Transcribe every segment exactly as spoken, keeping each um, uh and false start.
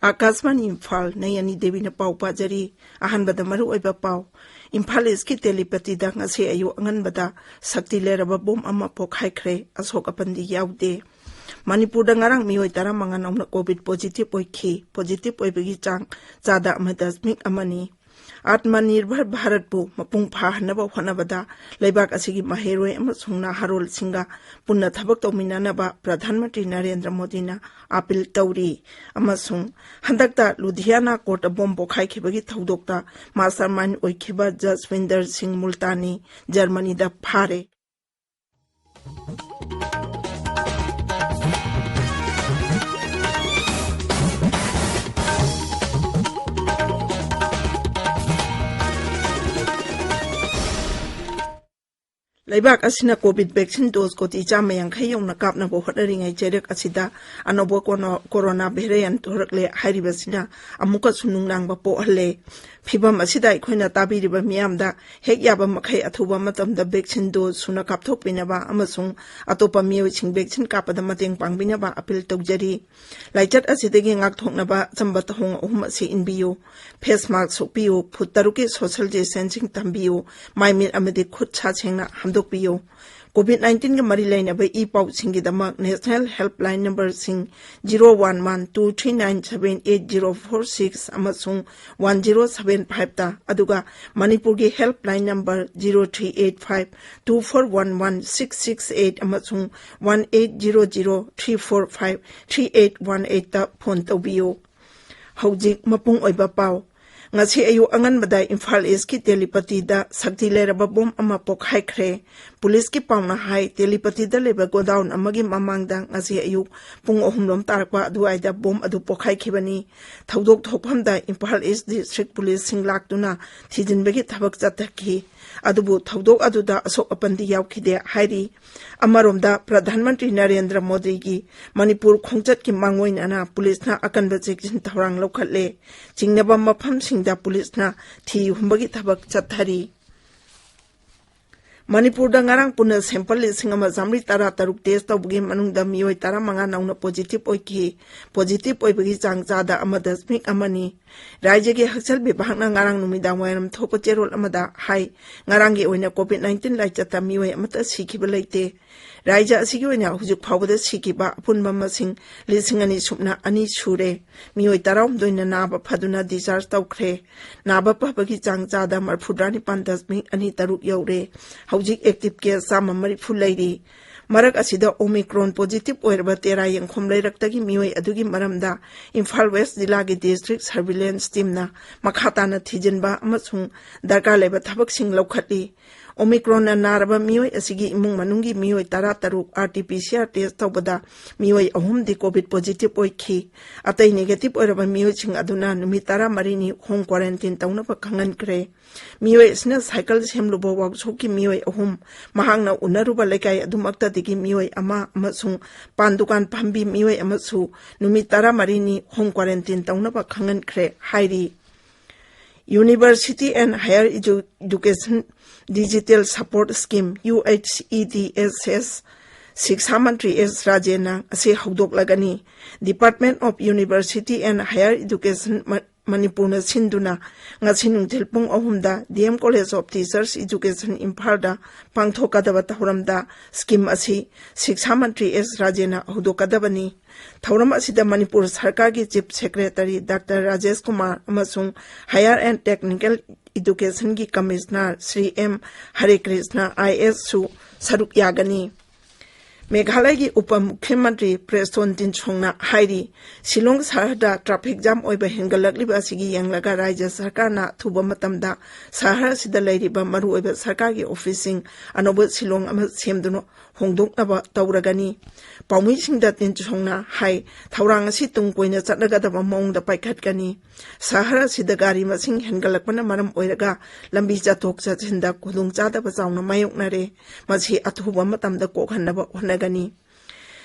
ꯑꯥꯀꯥꯁꯕꯥꯅꯤ ꯏꯝꯐꯥꯜ, ꯅꯌꯅꯤ ꯗꯦꯕꯤꯅ ꯄꯥꯎ ꯄꯥꯖꯔꯤ꯫ ꯑꯍꯥꯟꯕꯗ ꯃꯔꯨꯑꯣꯏꯕ ꯄꯥꯎ꯫ ꯏꯝꯐꯥꯜ ꯏꯁꯀꯤ ꯇꯦꯂꯤꯄꯇꯤꯗ ꯉꯁꯤ ꯑꯌꯨꯛ ꯑꯉꯟꯕꯗ ꯁꯛꯇꯤ ꯂꯩꯔꯕ ꯕꯣꯝ ꯑꯃ ꯄꯣꯈꯥꯏꯈ꯭ꯔꯦ꯫ ꯑꯁꯣꯛ ꯑꯄꯟꯗꯤ ꯌꯥꯎꯗꯦ꯫ ꯃꯅꯤꯄꯨꯔꯗ ꯉꯔꯥꯡ ꯃꯤꯑꯣꯏ ꯇꯔꯥꯃꯉꯥ ꯅꯧꯅ ꯀꯣꯚꯤꯗ ꯄꯣꯖꯤꯇꯤꯚ ꯑꯣꯏꯈꯤ꯫ ꯄꯣꯖꯤꯇꯤꯚ ꯑꯣꯏꯕꯒꯤ ꯆꯥꯡ ꯆꯥꯗ ꯑꯃ ꯗꯁꯃꯤꯛ ꯑꯃꯅꯤ꯫ ꯑꯥꯠꯃꯅꯤꯔꯚꯔ ꯚꯥꯔꯠꯄꯨ ꯃꯄꯨꯡ ꯐꯥꯍꯟꯅꯕ ꯍꯣꯠꯅꯕꯗ ꯂꯩꯕꯥꯛ ꯑꯁꯤꯒꯤ ꯃꯍꯩꯔꯣꯏ ꯑꯃꯁꯨꯡ ꯅꯍꯥꯔꯣꯜꯁꯤꯡꯒ ꯄꯨꯟꯅ ꯊꯕꯛ ꯇꯧꯃꯤꯟꯅꯅꯕ ꯄ꯭ꯔꯙꯥꯟ ꯃꯟꯇ꯭ꯔꯤ ꯅꯔꯦꯟꯗ꯭ꯔ ꯃꯣꯗꯤꯅ ꯑꯥꯄꯤꯜ ꯇꯧꯔꯤ꯫ ꯑꯃꯁꯨꯡ ꯍꯟꯗꯛꯇ ꯂꯨꯙꯤꯌꯥꯅꯥ ꯀꯣꯔꯠꯇ ꯕꯣꯝ ꯄꯣꯈꯥꯏꯈꯤꯕꯒꯤ ꯊꯧꯗꯣꯛꯇ ꯃꯥꯁꯇꯔ ꯃꯥꯏꯟ ꯑꯣꯏꯈꯤꯕ ꯖꯁꯋꯤꯟꯗꯔ ꯁꯤꯡ ꯃꯨꯜꯇꯥꯅꯤ ꯖꯔꯃꯅꯤꯗ ꯐꯥꯔꯦ꯫ ꯂꯩꯕꯥꯛ ꯑꯁꯤꯅ ꯀꯣꯚꯤꯗ ꯚꯦꯛꯁꯤꯟ ꯗꯣꯁ ꯀꯣꯇꯤ ꯆꯥꯝꯃ ꯌꯥꯡꯈꯩ ꯌꯧꯅ ꯀꯥꯞꯅꯕ ꯍꯣꯠꯅꯔꯤꯉꯩ ꯆꯩꯔꯛ ꯑꯁꯤꯗ ꯑꯅꯧꯕ ꯀꯣꯅꯣ-, ꯀꯣꯔꯣꯅꯥ ꯚꯦꯔꯤꯌꯦꯟꯠ ꯊꯣꯔꯛꯂꯦ ꯍꯥꯏꯔꯤꯕꯁꯤꯅ ꯑꯃꯨꯛꯀꯁꯨ ꯅꯨꯡꯅꯥꯡꯕ ꯄꯣꯛꯍꯜꯂꯦ꯫ ꯐꯤꯚꯝ ꯑꯁꯤꯗ ꯑꯩꯈꯣꯏꯅ ꯇꯥꯕꯤꯔꯤꯕ ꯃꯤꯌꯥꯝꯗ ꯍꯦꯛ ꯌꯥꯕ ꯃꯈꯩ ꯑꯊꯨꯕ ꯃꯇꯝꯗ ꯚꯦꯛꯁꯤꯟ ꯗꯣꯁ ꯁꯨꯅ ꯀꯥꯞꯊꯣꯛꯄꯤꯅꯕ ꯑꯃꯁꯨꯡ ꯑꯇꯣꯞꯄ ꯃꯤꯑꯣꯏꯁꯤꯡ ꯚꯦꯛꯁꯤꯟ ꯀꯥꯞꯄꯗ ꯃꯇꯦꯡ ꯄꯥꯡꯕꯤꯅꯕ ꯑꯄꯤꯜ ꯇꯧꯖꯔꯤ꯫ ꯂꯥꯏꯆꯠ ꯑꯁꯤꯗꯒꯤ ꯉꯥꯛꯊꯣꯛꯅꯕ ꯑꯆꯝꯕ ꯊꯧꯑꯣꯡ ꯑꯍꯨꯝ ꯑꯁꯤ ꯏꯟꯕꯤꯌꯨ꯫ ꯐꯦꯁ ꯃꯥꯁꯛ ꯎꯞꯄꯤꯌꯨ, ꯐꯨꯠ ꯇꯔꯨꯛꯀꯤ ꯁꯣꯁꯤꯌꯦꯜ ꯗꯤꯁꯇꯦꯟꯁꯤꯡ ꯊꯝꯕꯤꯌꯨ, ꯃꯥꯏ ꯃꯤꯠ ꯑꯃꯗꯤ ꯈꯨꯠ ꯁꯥ ꯁꯦꯡꯅ ꯍꯥꯝꯗꯣꯛꯄꯤꯌꯨ꯫ ꯀꯣꯚꯤꯗ ꯅꯥꯏꯟꯇꯤꯟꯒ ꯃꯔꯤ ꯂꯩꯅꯕ ꯏ ꯄꯥꯎꯁꯤꯡꯒꯤꯗꯃꯛ ꯅꯦꯁꯅꯦꯜ ꯍꯦꯜꯞꯂꯥꯏꯟ ꯅꯝꯕꯔꯁꯤꯡ zero one one two three nine seven eight zero four six ꯑꯃꯁꯨꯡ ꯋꯥꯟ ꯖꯤꯔꯣ ꯁꯚꯦꯟ ꯐꯥꯏꯚꯇ, ꯑꯗꯨꯒ ꯃꯅꯤꯄꯨꯔꯒꯤ helpline number zero three eight five two four one one six six eight ꯑꯃꯁꯨꯡ one eight zero zero three four five three eight one ꯑꯩꯠꯇ phone ꯇꯧꯕꯤꯌꯨ꯫ ꯍꯧꯖꯤꯛ ꯃꯄꯨꯡ ꯑꯣꯏꯕ ꯄꯥꯎ꯫ ꯉꯁꯤ ꯑꯌꯨꯛ ꯑꯉꯟꯕꯗ ꯏꯝꯐꯥꯜ ꯏꯁꯀꯤ ꯇꯦꯂꯤꯄꯇꯤꯗ ꯁꯛꯇꯤ ꯂꯩꯔꯕ ꯕꯣꯝ ꯑꯃ ꯄꯣꯈꯥꯏꯈ꯭ꯔꯦ꯫ ꯄꯨꯂꯤꯁꯀꯤ ꯄꯥꯎꯅ ꯍꯥꯏ, ꯇꯦꯂꯤꯄꯇꯤꯗ ꯂꯩꯕ ꯒꯣꯗꯥꯎꯟ ꯑꯃꯒꯤ ꯃꯃꯥꯡꯗ ꯉꯁꯤ ꯑꯌꯨꯛ ꯄꯨꯡ ꯑꯍꯨꯝ ꯂꯣꯝ ꯇꯥꯔꯛꯄ ꯑꯗꯨꯋꯥꯏꯗ ꯕꯣꯝ ꯑꯗꯨ ꯄꯣꯈꯥꯏꯈꯤꯕꯅꯤ꯫ ꯊꯧꯗꯣꯛ ꯊꯣꯛꯐꯝꯗ ꯏꯝꯐꯥꯜ ꯏꯁ ꯗꯤꯁꯇ꯭ꯔꯤꯛ ꯄꯨꯂꯤꯁꯁꯤꯡ ꯂꯥꯛꯇꯨꯅ ꯊꯤꯖꯤꯟꯕꯒꯤ ꯊꯕꯛ ꯆꯠꯊꯈꯤ꯫ ꯑꯗꯨꯕꯨ ꯊꯧꯗꯣꯛ ꯑꯗꯨꯗ ꯑꯁꯣꯛ ꯑꯄꯟꯗꯤ ꯌꯥꯎꯈꯤꯗꯦ ꯍꯥꯏꯔꯤ꯫ ꯑꯃꯔꯣꯝꯗ, ꯄ꯭ꯔꯙꯥꯟ ꯃꯟꯇ꯭ꯔꯤ ꯅꯔꯦꯟꯗ꯭ꯔ ꯃꯣꯗꯤꯒꯤ ꯃꯅꯤꯄꯨꯔ ꯈꯣꯡꯆꯠꯀꯤ ꯃꯥꯡꯑꯣꯏꯅꯅ ꯄꯨꯂꯤꯁꯅ ꯑꯀꯟꯕ ꯆꯦꯛꯁꯤꯟ ꯊꯧꯔꯥꯡ ꯂꯧꯈꯠꯂꯦ꯫ ꯆꯤꯡꯅꯕ ꯃꯐꯝꯁꯤꯡꯗ ꯄꯨꯂꯤꯁꯅ ꯊꯤ ꯍꯨꯝꯕꯒꯤ ꯊꯕꯛ ꯆꯠꯊꯔꯤ꯫ ꯃꯅꯤꯄꯨꯔꯗ ꯉꯔꯥꯡ ꯄꯨꯟꯅ sample ꯂꯤꯁꯤꯡ ꯑꯃ ꯆꯥꯃꯔꯤ ꯇꯔꯥ ꯇꯔꯨꯛ test ꯇꯧꯕꯒꯤ ꯃꯅꯨꯡꯗ ꯃꯤꯑꯣꯏ ꯇꯔꯥꯃꯉꯥ ꯅꯧꯅ positive ꯑꯣꯏꯈꯤ꯫ Positive ꯑꯣꯏꯕꯒꯤ ꯆꯥꯡ ꯆꯥꯗ ꯑꯃ ꯗꯁꯃꯤꯛ ꯑꯃꯅꯤ꯫ ꯔꯥꯖ꯭ꯌꯒꯤ ꯍꯛꯁꯦꯜ ꯕꯤꯚꯥꯒꯅ ꯉꯔꯥꯡ ꯅꯨꯃꯤꯗꯥꯡ ꯋꯥꯏꯔꯝ ꯊꯣꯛꯄ ꯆꯦꯔꯣꯜ ꯑꯃꯗ ꯍꯥꯏ, ꯉꯔꯥꯡꯒꯤ ꯑꯣꯏꯅ COVID nineteen ꯂꯥꯏꯆꯠꯇ ꯃꯤꯑꯣꯏ ꯑꯃꯠꯇ ꯁꯤꯈꯤꯕ ꯂꯩꯇꯦ꯫ ꯔꯥꯖ꯭ꯌ ꯑꯁꯤꯒꯤ ꯑꯣꯏꯅ ꯍꯧꯖꯤꯛ ꯐꯥꯎꯕꯗ ꯁꯤꯈꯤꯕ ꯑꯄꯨꯟꯕ ꯃꯁꯤꯡ ꯂꯤꯁꯤꯡ ꯑꯅꯤ ꯁꯨꯞꯅ ꯑꯅꯤ ꯁꯨꯔꯦ꯫ ꯃꯤꯑꯣꯏ ꯇꯔꯥꯍꯨꯝꯗꯣꯏꯅ ꯅꯥꯕ ꯐꯗꯨꯅ discharge ꯇꯧꯈ꯭ꯔꯦ꯫ ꯅꯥꯕ ꯐꯕꯒꯤ ꯆꯥꯡ ꯆꯥꯗ ꯃꯔꯤꯐꯨꯇꯔꯥꯅꯤꯄꯥꯟ ꯗꯁꯃꯤꯛ ꯑꯅꯤ ꯇꯔꯨꯛ ꯌꯧꯔꯦ꯫ ꯍꯧꯖꯤꯛ active case ꯆꯥꯝꯃ ꯃꯔꯤꯐꯨ ꯂꯩꯔꯤ꯫ ꯃꯔꯛ ꯑꯁꯤꯗ Omicron positive ꯑꯣꯏꯔꯕ ꯇꯦꯔꯥ ꯌꯦꯡꯈꯣꯝ ꯂꯩꯔꯛꯇꯒꯤ ꯃꯤꯑꯣꯏ ꯑꯗꯨꯒꯤ ꯃꯔꯝꯗ ꯏꯝꯐꯥꯜ West ꯖꯤꯂꯥꯒꯤ district surveillance teamꯅ ꯃꯈꯥ ꯇꯥꯅ ꯊꯤꯖꯤꯟꯕ ꯑꯃꯁꯨꯡ ꯗꯔꯀꯥꯔ ꯂꯩꯕ ꯊꯕꯛꯁꯤꯡ ꯂꯧꯈꯠꯂꯤ꯫ Omicronꯅ ꯅꯥꯔꯕ ꯃꯤꯑꯣꯏ ꯑꯁꯤꯒꯤ ꯏꯃꯨꯡ ꯃꯅꯨꯡꯒꯤ ꯃꯤꯑꯣꯏ ꯇꯔꯥ ꯇꯔꯨꯛ RT-PCR test ꯇꯧꯕꯗ ꯃꯤꯑꯣꯏ ꯑꯍꯨꯝꯗꯤ COVID positive ꯑꯣꯏꯈꯤ꯫ ꯑꯇꯩ negative ꯑꯣꯏꯔꯕ ꯃꯤꯑꯣꯏꯁꯤꯡ ꯑꯗꯨꯅ ꯅꯨꯃꯤꯠ ꯇꯔꯥꯃꯔꯤꯅꯤ home quarantine ꯇꯧꯅꯕ ꯈꯪꯍꯟꯈ꯭ꯔꯦ꯫ ꯃꯤꯑꯣꯏ ꯑꯁꯤꯅ cycle ꯁꯦꯝꯂꯨꯕ workshopꯀꯤ ꯃꯤꯑꯣꯏ ꯑꯍꯨꯝ, ꯃꯍꯥꯛꯅ ꯎꯅꯔꯨꯕ ꯂꯩꯀꯥꯏ ꯑꯗꯨꯃꯛꯇꯗꯒꯤ ꯃꯤꯑꯣꯏ ꯑꯃ ꯑꯃꯁꯨꯡ ꯄꯥꯟ ꯗꯨꯀꯥꯟ ꯐꯝꯕꯤ ꯃꯤꯑꯣꯏ ꯑꯃꯁꯨ ꯅꯨꯃꯤꯠ ꯇꯔꯥꯃꯔꯤꯅꯤ home quarantine ꯇꯧꯅꯕ ꯈꯪꯍꯟꯈ꯭ꯔꯦ ꯍꯥꯏꯔꯤ꯫ University and Higher Edu-, Education Digital Support Scheme, UHEDSS, ꯁꯤꯛꯁꯥ ꯃꯟꯇ꯭ꯔꯤ ꯑꯦꯁ ꯔꯥꯖꯦꯟꯅ ꯑꯁꯤ ꯍꯧꯗꯣꯛꯂꯒꯅꯤ꯫ Department of University and Higher Education ꯃ-, ꯃꯅꯤꯄꯨꯔꯅ ꯁꯤꯟꯗꯨꯅ ꯉꯁꯤ ꯅꯨꯡꯊꯤꯜ ꯄꯨꯡ ꯑꯍꯨꯝꯗ DM College of Teachers Education ꯏꯝꯐꯥꯜꯗ ꯄꯥꯡꯊꯣꯛꯀꯗꯕ ꯊꯧꯔꯝꯗ scheme ꯑꯁꯤ ꯁꯤꯛꯁꯥ ꯃꯟꯇ꯭ꯔꯤ ꯑꯦꯁ ꯔꯥꯖꯦꯟꯅ ꯍꯧꯗꯣꯛꯀꯗꯕꯅꯤ꯫ ꯊꯧꯔꯝ ꯑꯁꯤꯗ ꯃꯅꯤꯄꯨꯔ ꯁꯔꯀꯥꯔꯒꯤ Chief Secretary Doctor Rajesh Kumar ꯑꯃꯁꯨꯡ Higher and Technical Educationꯒꯤ Commissioner Shri M Hare Krishna IAS ꯁꯨ ꯁꯔꯨꯛ ꯌꯥꯒꯅꯤ꯫ ꯃꯦꯘꯥꯂꯌꯒꯤ ꯎꯄ ꯃꯨꯈ꯭ꯌ ꯃꯟꯇ꯭ꯔꯤ ꯄ꯭ꯔꯦꯁꯇꯣꯟ ꯇꯤꯟꯁꯣꯡꯅ ꯍꯥꯏꯔꯤ, ꯁꯤꯂꯣꯡ ꯁꯍꯔꯗ traffic jam ꯑꯣꯏꯕ ꯍꯦꯟꯒꯠꯂꯛꯂꯤꯕ ꯑꯁꯤꯒꯤ ꯌꯦꯡꯂꯒ ꯔꯥꯖ꯭ꯌ ꯁꯔꯀꯥꯔꯅ ꯑꯊꯨꯕ ꯃꯇꯝꯗ ꯁꯍꯔ ꯑꯁꯤꯗ ꯂꯩꯔꯤꯕ ꯃꯔꯨꯑꯣꯏꯕ ꯁꯔꯀꯥꯔꯒꯤ officeꯁꯤꯡ ꯑꯅꯧꯕ ꯁꯤꯂꯣꯡ ꯑꯃ ꯁꯦꯝꯗꯨꯅ ꯍꯣꯡꯗꯣꯛꯅꯕ ꯇꯧꯔꯒꯅꯤ꯫ ꯄꯥꯎꯃꯤꯁꯤꯡꯗ ꯇꯤꯟꯁꯣꯡꯅ ꯍꯥꯏ, ꯊꯧꯔꯥꯡ ꯑꯁꯤ ꯇꯨꯡ ꯀꯣꯏꯅ ꯆꯠꯅꯒꯗꯕ ꯃꯑꯣꯡꯗ ꯄꯥꯏꯈꯠꯀꯅꯤ꯫ ꯁꯍꯔ ꯑꯁꯤꯗ ꯒꯥꯔꯤ ꯃꯁꯤꯡ ꯍꯦꯟꯒꯠꯂꯛꯄꯅ ꯃꯔꯝ ꯑꯣꯏꯔꯒ ꯂꯝꯕꯤ ꯆꯠꯊꯣꯛ ꯆꯠꯁꯤꯟꯗ ꯈꯨꯗꯣꯡꯆꯥꯗꯕ ꯆꯥꯎꯅ ꯃꯥꯌꯣꯛꯅꯔꯦ꯫ ꯃꯁꯤ ꯑꯊꯨꯕ ꯃꯇꯝꯗ ꯀꯣꯛꯍꯟꯅꯕ ꯍꯣꯠꯅꯒꯅꯤ꯫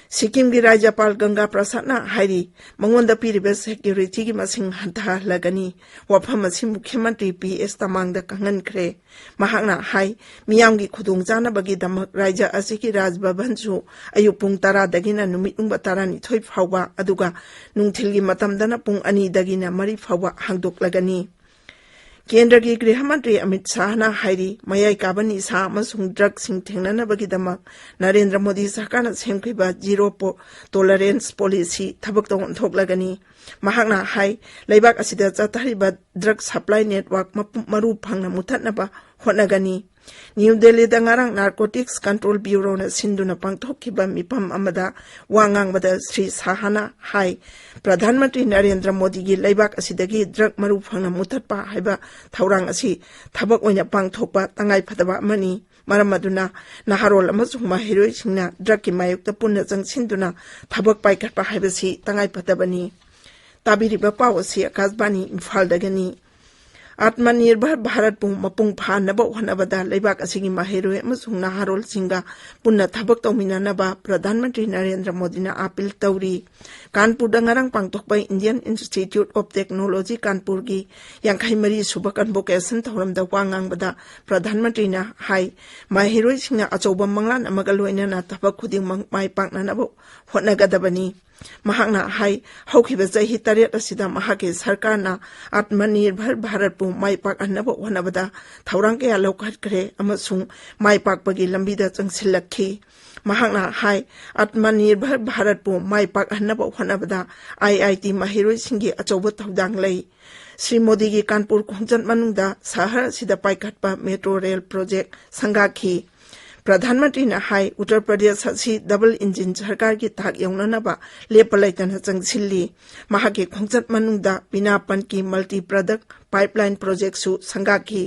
ꯁꯤꯛꯀꯤꯝꯒꯤ ꯔꯥꯖ꯭ꯌꯄꯥꯜ ꯒꯪꯒꯥ ꯄ꯭ꯔꯁꯥꯗꯅ ꯍꯥꯏꯔꯤ, ꯃꯉꯣꯟꯗ ꯄꯤꯔꯤꯕ ꯁꯦꯀ꯭ꯌꯨꯔꯤꯇꯤꯒꯤ ꯃꯁꯤꯡ ꯍꯟꯊꯍꯜꯂꯒꯅꯤ꯫ ꯋꯥꯐꯝ ꯑꯁꯤ ꯃꯨꯈ꯭ꯌ ꯃꯟꯇ꯭ꯔꯤ ꯄꯤ ꯑꯦꯁ ꯇꯃꯥꯡꯗ ꯈꯪꯍꯟꯈ꯭ꯔꯦ꯫ ꯃꯍꯥꯛꯅ ꯍꯥꯏ, ꯃꯤꯌꯥꯝꯒꯤ ꯈꯨꯗꯣꯡꯆꯥꯅꯕꯒꯤꯗꯃꯛ ꯔꯥꯖ꯭ꯌ ꯑꯁꯤꯒꯤ ꯔꯥꯖ ꯚꯕꯟꯁꯨ ꯑꯌꯨꯛ ꯄꯨꯡ ꯇꯔꯥꯗꯒꯤꯅ ꯅꯨꯃꯤꯠ ꯌꯨꯡꯕ ꯇꯔꯥꯅꯤꯊꯣꯏ ꯐꯥꯎꯕ, ꯑꯗꯨꯒ ꯅꯨꯡꯊꯤꯜꯒꯤ ꯃꯇꯝꯗꯅ ꯄꯨꯡ ꯑꯅꯤꯗꯒꯤꯅ ꯃꯔꯤ ꯐꯥꯎꯕ ꯍꯥꯡꯗꯣꯛꯂꯒꯅꯤ꯫ ꯀꯦꯟꯗ꯭ꯔꯒꯤ ꯒ꯭ꯔꯤꯍ ꯃꯟꯇ꯭ꯔꯤ ꯑꯃꯤꯠ ꯁꯥꯍꯅ ꯍꯥꯏꯔꯤ, ꯃꯌꯥꯏ ꯀꯥꯕ ꯅꯤꯁꯥ ꯑꯃꯁꯨꯡ ꯗ꯭ꯔꯒꯁꯤꯡ ꯊꯦꯡꯅꯅꯕꯒꯤꯗꯃꯛ ꯅꯔꯦꯟꯗ꯭ꯔ ꯃꯣꯗꯤ ꯁꯔꯀꯥꯔꯅ ꯁꯦꯝꯈꯤꯕ ꯖꯤꯔꯣ ꯄꯣ-, ꯇꯣꯂꯔꯦꯟꯁ ꯄꯣꯂꯤꯁꯤ ꯊꯕꯛꯇ ꯑꯣꯟꯊꯣꯛꯂꯒꯅꯤ꯫ ꯃꯍꯥꯛꯅ ꯍꯥꯏ, ꯂꯩꯕꯥꯛ ꯑꯁꯤꯗ ꯆꯠꯊꯔꯤꯕ ꯗ꯭ꯔꯒ ꯁꯄ꯭ꯂꯥꯏ ꯅꯦꯠꯋꯥꯔꯛ ꯃꯄꯨ-, ꯃꯔꯨ ꯐꯪꯅ ꯃꯨꯊꯠꯅꯕ ꯍꯣꯠꯅꯒꯅꯤ꯫ ꯅ꯭ꯌꯨ ꯗꯦꯜꯂꯤꯗ ꯉꯔꯥꯡ ꯅꯥꯔꯀꯣꯇꯤꯛꯁ ꯀꯟꯇ꯭ꯔꯣꯜ ꯕ꯭ꯌꯨꯔꯣꯅ ꯁꯤꯟꯗꯨꯅ ꯄꯥꯡꯊꯣꯛꯈꯤꯕ ꯃꯤꯐꯝ ꯑꯃꯗ ꯋꯥ ꯉꯥꯡꯕꯗ ꯁ꯭ꯔꯤ ꯁꯥꯍꯅ ꯍꯥꯏ, ꯄ꯭ꯔꯙꯥꯟ ꯃꯟꯇ꯭ꯔꯤ ꯅꯔꯦꯟꯗ꯭ꯔ ꯃꯣꯗꯤꯒꯤ ꯂꯩꯕꯥꯛ ꯑꯁꯤꯗꯒꯤ ꯗ꯭ꯔꯒ ꯃꯔꯨ ꯐꯪꯅ ꯃꯨꯊꯠꯄ ꯍꯥꯏꯕ ꯊꯧꯔꯥꯡ ꯑꯁꯤ ꯊꯕꯛ ꯑꯣꯏꯅ ꯄꯥꯡꯊꯣꯛꯄ ꯇꯉꯥꯏꯐꯗꯕ ꯑꯃꯅꯤ꯫ ꯃꯔꯝ ꯑꯗꯨꯅ ꯅꯍꯥꯔꯣꯜ ꯑꯃꯁꯨꯡ ꯃꯍꯩꯔꯣꯏꯁꯤꯡꯅ ꯗ꯭ꯔꯒꯀꯤ ꯃꯥꯌꯣꯛꯇ ꯄꯨꯟꯅ ꯆꯪꯁꯤꯟꯗꯨꯅ ꯊꯕꯛ ꯄꯥꯏꯈꯠꯄ ꯍꯥꯏꯕꯁꯤ ꯇꯉꯥꯏꯐꯗꯕꯅꯤ꯫ ꯇꯥꯕꯤꯔꯤꯕ ꯄꯥꯎ ꯑꯁꯤ ꯑꯀꯥꯁꯕꯥꯅꯤ ꯏꯝꯐꯥꯜꯗꯒꯤꯅꯤ꯫ ꯑꯥꯠꯃꯅꯤꯔꯚꯔ ꯚꯥꯔꯠꯄꯨ ꯃꯄꯨꯡ ꯐꯥꯍꯟꯅꯕ ꯍꯣꯠꯅꯕꯗ ꯂꯩꯕꯥꯛ ꯑꯁꯤꯒꯤ ꯃꯍꯩꯔꯣꯏ ꯑꯃꯁꯨꯡ ꯅꯍꯥꯔꯣꯜꯁꯤꯡꯒ ꯄꯨꯟꯅ ꯊꯕꯛ ꯇꯧꯃꯤꯟꯅꯅꯕ ꯄ꯭ꯔꯙꯥꯟ ꯃꯟꯇ꯭ꯔꯤ ꯅꯔꯦꯟꯗ꯭ꯔ ꯃꯣꯗꯤꯅ ꯑꯥꯄꯤꯜ ꯇꯧꯔꯤ꯫ ꯀꯥꯟꯄꯨꯔꯗ ꯉꯔꯥꯡ ꯄꯥꯡꯊꯣꯛꯄ Indian Institute of Technology ꯀꯥꯟꯄꯨꯔꯒꯤ ꯌꯥꯡꯈꯩ ꯃꯔꯤ ꯁꯨꯕ convocation ꯊꯧꯔꯝꯗ ꯋꯥ ꯉꯥꯡꯕꯗ ꯄ꯭ꯔꯙꯥꯟ ꯃꯟꯇ꯭ꯔꯤꯅ ꯍꯥꯏ, ꯃꯍꯩꯔꯣꯏꯁꯤꯡꯅ ꯑꯆꯧꯕ ꯃꯪꯂꯥꯟ ꯑꯃꯒ ꯂꯣꯏꯅꯅ ꯊꯕꯛ ꯈꯨꯗꯤꯡꯃꯛ ꯃꯥꯏ ꯄꯥꯛꯅꯅꯕ ꯍꯣꯠꯅꯒꯗꯕꯅꯤ꯫ ꯃꯍꯥꯛꯅ ꯍꯥꯏ, ꯍꯧꯈꯤꯕ ꯆꯍꯤ ꯇꯔꯦꯠ ꯑꯁꯤꯗ ꯃꯍꯥꯛꯀꯤ ꯁꯔꯀꯥꯔꯅ ꯑꯥꯠꯃꯅꯤꯔꯚꯔ ꯚꯥꯔꯠꯄꯨ ꯃꯥꯏ ꯄꯥꯛꯍꯟꯅꯕ ꯍꯣꯠꯅꯕꯗ ꯊꯧꯔꯥꯡ ꯀꯌꯥ ꯂꯧꯈꯠꯈ꯭ꯔꯦ ꯑꯃꯁꯨꯡ ꯃꯥꯏ ꯄꯥꯛꯄꯒꯤ ꯂꯝꯕꯤꯗ ꯆꯪꯁꯤꯜꯂꯛꯈꯤ꯫ ꯃꯍꯥꯛꯅ ꯍꯥꯏ, ꯑꯥꯠꯃꯅꯤꯔꯚꯔ ꯚꯥꯔꯠꯄꯨ ꯃꯥꯏ ꯄꯥꯛꯍꯟꯅꯕ ꯍꯣꯠꯅꯕꯗ ꯑꯥꯏ ꯑꯥꯏ ꯇꯤ ꯃꯍꯩꯔꯣꯏꯁꯤꯡꯒꯤ ꯑꯆꯧꯕ ꯊꯧꯗꯥꯡ ꯂꯩ꯫ ꯁ꯭ꯔꯤ ꯃꯣꯗꯤꯒꯤ ꯀꯥꯟꯄꯨꯔ ꯈꯣꯡꯆꯠ ꯃꯅꯨꯡꯗ ꯁꯍꯔ ꯑꯁꯤꯗ ꯄꯥꯏꯈꯠꯄ ꯃꯦꯇ꯭ꯔꯣ ꯔꯦꯜ ꯄ꯭ꯔꯣꯖꯦꯛ ꯁꯪꯒꯥꯈꯤ꯫ ꯄ꯭ꯔꯙꯥꯟ ꯃꯟꯇ꯭ꯔꯤꯅ ꯍꯥꯏ, ꯎꯠꯇꯔ ꯄ꯭ꯔꯗꯦꯁ ꯑꯁꯤ ꯗꯕꯜ ꯏꯟꯖꯤꯟ ꯁꯔꯀꯥꯔꯒꯤ ꯊꯥꯛ ꯌꯧꯅꯅꯕ ꯂꯦꯞꯄ ꯂꯩꯇꯅ ꯆꯪꯁꯤꯜꯂꯤ꯫ ꯃꯍꯥꯛꯀꯤ ꯈꯣꯡꯆꯠ ꯃꯅꯨꯡꯗ ꯕꯤꯅꯥ ꯄꯟꯀꯤ ꯃꯜꯇꯤ ꯄ꯭ꯔꯗꯛ ꯄꯥꯏꯞꯂꯥꯏꯟ ꯄ꯭ꯔꯣꯖꯦꯛꯁꯨ ꯁꯪꯒꯥꯈꯤ꯫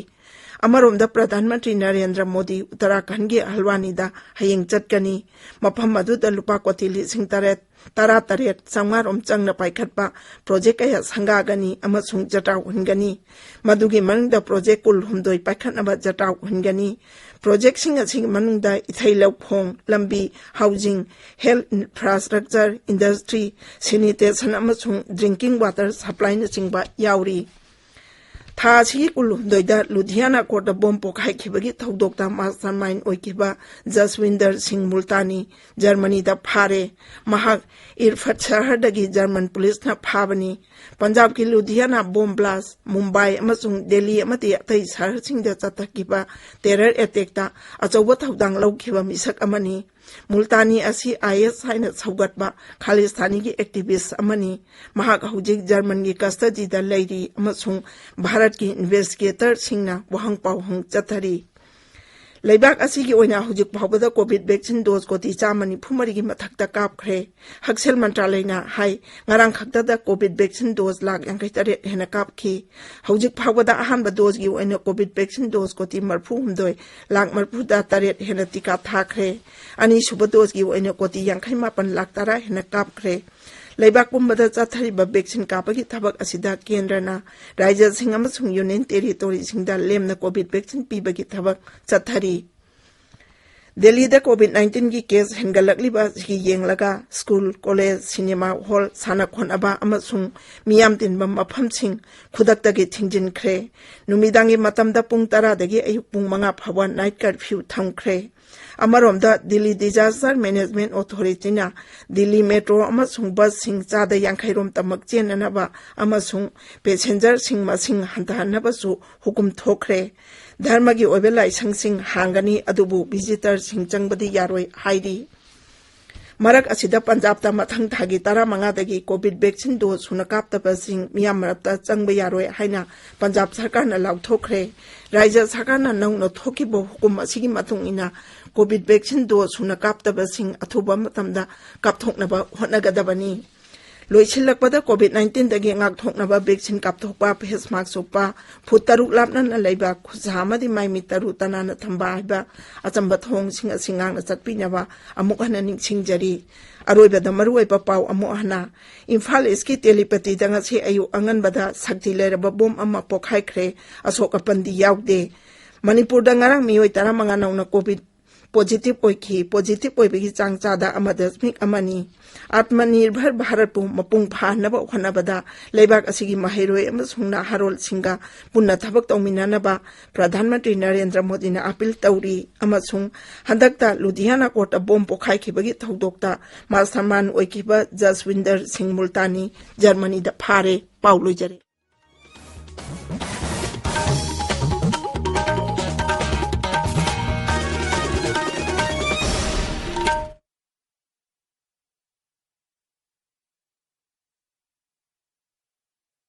ꯑꯃꯔꯣꯝꯗ, ꯄ꯭ꯔꯙꯥꯟ ꯃꯟꯇ꯭ꯔꯤ ꯅꯔꯦꯟꯗ꯭ꯔ ꯃꯣꯗꯤ ꯎꯠꯇꯔꯥꯈꯟꯒꯤ ꯍꯜꯋꯥꯅꯤꯗ ꯍꯌꯦꯡ ꯆꯠꯀꯅꯤ꯫ ꯃꯐꯝ ꯑꯗꯨꯗ ꯂꯨꯄꯥ ꯀꯣꯇꯤ ꯂꯤꯁꯤꯡ ꯇꯔꯦꯠ, ꯇꯔꯥ ꯇꯔꯦꯠ ꯆꯥꯝꯃꯉꯥ ꯔꯣꯝ ꯆꯪꯅ ꯄꯥꯏꯈꯠꯄ ꯄ꯭ꯔꯣꯖꯦꯛ ꯀꯌꯥ ꯁꯪꯒꯥꯒꯅꯤ ꯑꯃꯁꯨꯡ ꯖꯇ꯭ꯔꯥ ꯎꯍꯟꯒꯅꯤ꯫ ꯃꯗꯨꯒꯤ ꯃꯅꯨꯡꯗ ꯄ꯭ꯔꯣꯖꯦꯛ ꯀꯨꯟꯍꯨꯝꯗꯣꯏ ꯄꯥꯏꯈꯠꯅꯕ ꯖꯇ꯭ꯔꯥ ꯎꯍꯟꯒꯅꯤ꯫ ꯄ꯭ꯔꯣꯖꯦꯛꯁꯤꯡ ꯑꯁꯤꯒꯤ ꯃꯅꯨꯡꯗ ꯏꯊꯩ ꯂꯧꯈꯣꯡ, ꯂꯝꯕꯤ, housing, health infrastructure, industry, sanitation ꯑꯃꯁꯨꯡ drinking water supplyꯅꯆꯤꯡꯕ ꯌꯥꯎꯔꯤ꯫ ꯊꯥ ꯑꯁꯤꯒꯤ ꯀꯨꯟꯍꯨꯝꯗꯣꯏꯗ ꯂꯨꯙꯤꯌꯥꯅꯥ ꯀꯣꯔꯠꯇ ꯕꯣꯝ ꯄꯣꯈꯥꯏꯈꯤꯕꯒꯤ ꯊꯧꯗꯣꯛꯇ mastermind ꯑꯣꯏꯈꯤꯕ ꯖꯁꯋꯤꯟꯗꯔ ꯁꯤꯡ ꯃꯨꯜꯇꯥꯅꯤ ꯖꯔꯃꯅꯤꯗ ꯐꯥꯔꯦ꯫ ꯃꯍꯥꯛ ꯏꯔꯐꯠ ꯁꯍꯔꯗꯒꯤ ꯖꯔꯃꯟ ꯄꯨꯂꯤꯁꯅ ꯐꯥꯕꯅꯤ꯫ ꯄꯟꯖꯥꯕꯀꯤ ꯂꯨꯙꯤꯌꯥꯅꯥ ꯕꯣꯝ ꯕ꯭ꯂꯥꯁ, ꯃꯨꯝꯕꯥꯏ ꯑꯃꯁꯨꯡ ꯗꯦꯜꯂꯤ ꯑꯃꯗꯤ ꯑꯇꯩ ꯁꯍꯔꯁꯤꯡꯗ ꯆꯠꯊꯈꯤꯕ terror attackꯇ ꯑꯆꯧꯕ ꯊꯧꯗꯥꯡ ꯂꯧꯈꯤꯕ ꯃꯤꯁꯛ ꯑꯃꯅꯤ꯫ ꯃꯨꯜꯇꯥꯅꯤ ꯑꯁꯤ IS ꯍꯥꯏꯅ ꯁꯧꯒꯠꯄ ꯈꯥꯂꯤꯁꯇꯥꯅꯤꯒꯤ activist ꯑꯃꯅꯤ꯫ ꯃꯍꯥꯛ ꯍꯧꯖꯤꯛ ꯖꯔꯃꯟꯒꯤ custodyꯗ ꯂꯩꯔꯤ ꯑꯃꯁꯨꯡ ꯚꯥꯔꯠꯀꯤ investigatorꯁꯤꯡꯅ ꯋꯥꯍꯪ ꯄꯥꯎꯍꯪ ꯆꯠꯊꯔꯤ꯫ ꯂꯩꯕꯥꯛ ꯑꯁꯤꯒꯤ ꯑꯣꯏꯅ ꯍꯧꯖꯤꯛ ꯐꯥꯎꯕꯗ COVID vaccine dose ꯀꯣꯇꯤ ꯆꯥꯝꯃ ꯅꯤꯐꯨ ꯃꯔꯤꯒꯤ ꯃꯊꯛꯇ ꯀꯥꯞꯈ꯭ꯔꯦ꯫ ꯍꯛꯁꯦꯜ ꯃꯟꯇ꯭ꯔꯥꯂꯌꯅ ꯍꯥꯏ, ꯉꯔꯥꯡ ꯈꯛꯇꯗ COVID vaccine dose ꯂꯥꯈ ꯌꯥꯡꯈꯩ ꯇꯔꯦꯠ ꯍꯦꯟꯅ ꯀꯥꯞꯈꯤ꯫ ꯍꯧꯖꯤꯛ ꯐꯥꯎꯕꯗ ꯑꯍꯥꯟꯕ doseꯀꯤ ꯑꯣꯏꯅ COVID vaccine dose ꯀꯣꯇꯤ ꯃꯔꯤꯐꯨ ꯍꯨꯝꯗꯣꯏ ꯂꯥꯈ ꯃꯔꯤꯐꯨ ꯇꯔꯦꯠ ꯍꯦꯟꯅ ꯇꯤꯀꯥ ꯊꯥꯈ꯭ꯔꯦ꯫ ꯑꯅꯤꯁꯨꯕ doseꯀꯤ ꯑꯣꯏꯅ ꯀꯣꯇꯤ ꯌꯥꯡꯈꯩ ꯃꯥꯄꯟ ꯂꯥꯈ ꯇꯔꯥ ꯍꯦꯟꯅ ꯀꯥꯞꯈ꯭ꯔꯦ꯫ ꯂꯩꯕꯥꯛ ꯄꯨꯝꯕꯗ ꯆꯠꯊꯔꯤꯕ vaccine ꯀꯥꯞꯄꯒꯤ ꯊꯕꯛ ꯑꯁꯤꯗ ꯀꯦꯟꯗ꯭ꯔꯅ ꯔꯥꯖ꯭ꯌꯁꯤꯡ ꯑꯃꯁꯨꯡ union territoryꯁꯤꯡꯗ ꯂꯦꯝꯅ COVID vaccine ꯄꯤꯕꯒꯤ ꯊꯕꯛ ꯆꯠꯊꯔꯤ꯫ ꯗꯦꯜꯂꯤꯗ COVID nineteenꯒꯤ case ꯍꯦꯟꯒꯠꯂꯛꯂꯤꯕ ꯑꯁꯤꯒꯤ ꯌꯦꯡꯂꯒ school, college, cinema hall, ꯁꯥꯟꯅ ꯈꯣꯠꯅꯕ ꯑꯃꯁꯨꯡ ꯃꯤꯌꯥꯝ ꯇꯤꯟꯕ ꯃꯐꯝꯁꯤꯡ ꯈꯨꯗꯛꯇꯒꯤ ꯊꯤꯡꯖꯤꯟꯈ꯭ꯔꯦ꯫ ꯅꯨꯃꯤꯗꯥꯡꯒꯤ ꯃꯇꯝꯗ ꯄꯨꯡ ꯇꯔꯥꯗꯒꯤ ꯑꯌꯨꯛ ꯄꯨꯡ ꯃꯉꯥ ꯐꯥꯎꯕ night curfew ꯊꯝꯈ꯭ꯔꯦ꯫ ꯑꯃꯔꯣꯝꯗ, Delhi Disaster Management Authorityꯅ Delhi metro ꯑꯃꯁꯨꯡ busꯁꯤꯡ ꯆꯥꯗ ꯌꯥꯡꯈꯩ ꯔꯣꯝꯇꯃꯛ ꯆꯦꯟꯅꯅꯕ ꯑꯃꯁꯨꯡ passengerꯁꯤꯡ ꯃꯁꯤꯡ ꯍꯟꯊꯍꯟꯅꯕꯁꯨ ꯍꯨꯀꯨꯝ ꯊꯣꯛꯈ꯭ꯔꯦ꯫ ꯙꯔꯃꯒꯤ ꯑꯣꯏꯕ ꯂꯥꯏꯁꯪꯁꯤꯡ ꯍꯥꯡꯒꯅꯤ, ꯑꯗꯨꯕꯨ visitorꯁꯤꯡ ꯆꯪꯕꯗꯤ ꯌꯥꯔꯣꯏ ꯍꯥꯏꯔꯤ꯫ ꯃꯔꯛ ꯑꯁꯤꯗ, ꯄꯟꯖꯥꯕꯇ ꯃꯊꯪ ꯊꯥꯒꯤ ꯇꯔꯥꯃꯉꯥꯗꯒꯤ COVID vaccine dose ꯁꯨꯅ ꯀꯥꯞꯇꯕꯁꯤꯡ ꯃꯤꯌꯥꯝ ꯃꯔꯛꯇ ꯆꯪꯕ ꯌꯥꯔꯣꯏ ꯍꯥꯏꯅ ꯄꯟꯖꯥꯕ ꯁꯔꯀꯥꯔꯅ ꯂꯥꯎꯊꯣꯛꯈ꯭ꯔꯦ꯫ ꯔꯥꯖ꯭ꯌ ꯁꯔꯀꯥꯔꯅ ꯅꯧꯅ ꯊꯣꯛꯈꯤꯕ ꯍꯨꯀꯨꯝ ꯑꯁꯤꯒꯤ ꯃꯇꯨꯡ ꯏꯟꯅ, COVID vaccine dose ꯁꯨꯅ ꯀꯥꯞꯇꯕꯁꯤꯡ ꯑꯊꯨꯕ ꯃꯇꯝꯗ ꯀꯥꯞꯊꯣꯛꯅꯕ ꯍꯣꯠꯅꯒꯗꯕꯅꯤ꯫ ꯂꯣꯏꯁꯤꯜꯂꯛꯄꯗ COVID nineteenꯗꯒꯤ ꯉꯥꯛꯊꯣꯛꯅꯕ vaccine ꯀꯥꯞꯊꯣꯛꯄ, face mask ꯎꯞꯄ, ꯐꯨꯠ ꯇꯔꯨꯛ ꯂꯥꯞꯅꯅ ꯂꯩꯕ, ꯈꯨꯠꯁꯥ ꯑꯃꯗꯤ ꯃꯥꯏ ꯃꯤꯠ ꯇꯔꯨ ꯇꯅꯥꯟꯅ ꯊꯝꯕ ꯍꯥꯏꯕ ꯑꯆꯝꯕ ꯊꯧꯑꯣꯡꯁꯤꯡ ꯑꯁꯤ ꯉꯥꯛꯅ ꯆꯠꯄꯤꯅꯕ ꯑꯃꯨꯛ ꯍꯟꯅ ꯅꯤꯡꯁꯤꯡꯖꯔꯤ꯫ ꯑꯔꯣꯏꯕꯗ ꯃꯔꯨꯑꯣꯏꯕ ꯄꯥꯎ ꯑꯃꯨꯛ ꯍꯟꯅ꯫ ꯏꯝꯐꯥꯜ ꯏꯁꯀꯤ ꯇꯦꯂꯤꯄꯇꯤꯗ ꯉꯁꯤ ꯑꯌꯨꯛ ꯑꯉꯟꯕꯗ ꯁꯛꯇꯤ ꯂꯩꯔꯕ ꯕꯣꯝ ꯑꯃ ꯄꯣꯈꯥꯏꯈ꯭ꯔꯦ꯫ ꯑꯁꯣꯛ ꯑꯄꯟꯗꯤ ꯌꯥꯎꯗꯦ꯫ ꯃꯅꯤꯄꯨꯔꯗ ꯉꯔꯥꯡ ꯃꯤꯑꯣꯏ ꯇꯔꯥꯃꯉꯥ ꯅꯧꯅ COVID positive ꯑꯣꯏꯈꯤ꯫ Positive ꯑꯣꯏꯕꯒꯤ ꯆꯥꯡ ꯆꯥꯗ ꯑꯃ ꯗꯁꯃꯤꯛ ꯑꯃꯅꯤ꯫ ꯑꯥꯠꯃꯅꯤꯔꯚꯔ ꯚꯥꯔꯠꯄꯨ ꯃꯄꯨꯡ ꯐꯥꯍꯟꯅꯕ ꯍꯣꯠꯅꯕꯗ ꯂꯩꯕꯥꯛ ꯑꯁꯤꯒꯤ ꯃꯍꯩꯔꯣꯏ ꯑꯃꯁꯨꯡ ꯅꯍꯥꯔꯣꯜꯁꯤꯡꯒ ꯄꯨꯟꯅ ꯊꯕꯛ ꯇꯧꯃꯤꯟꯅꯅꯕ ꯄ꯭ꯔꯙꯥꯟ ꯃꯟꯇ꯭ꯔꯤ ꯅꯔꯦꯟꯗ꯭ꯔ ꯃꯣꯗꯤꯅ ꯑꯥꯄꯤꯜ ꯇꯧꯔꯤ꯫ ꯑꯃꯁꯨꯡ ꯍꯟꯗꯛꯇ ꯂꯨꯙꯤꯌꯥꯅꯥ ꯀꯣꯔꯠꯇ ꯕꯣꯝ ꯄꯣꯈꯥꯏꯈꯤꯕꯒꯤ ꯊꯧꯗꯣꯛꯇ ꯃꯥꯁꯇꯔꯃꯥꯟ ꯑꯣꯏꯈꯤꯕ ꯖꯁꯋꯤꯟꯗꯔ ꯁꯤꯡ ꯃꯨꯜꯇꯥꯅꯤ ꯖꯔꯃꯅꯤꯗ ꯐꯥꯔꯦ꯫ ꯄꯥꯎ ꯂꯣꯏꯖꯔꯦ꯫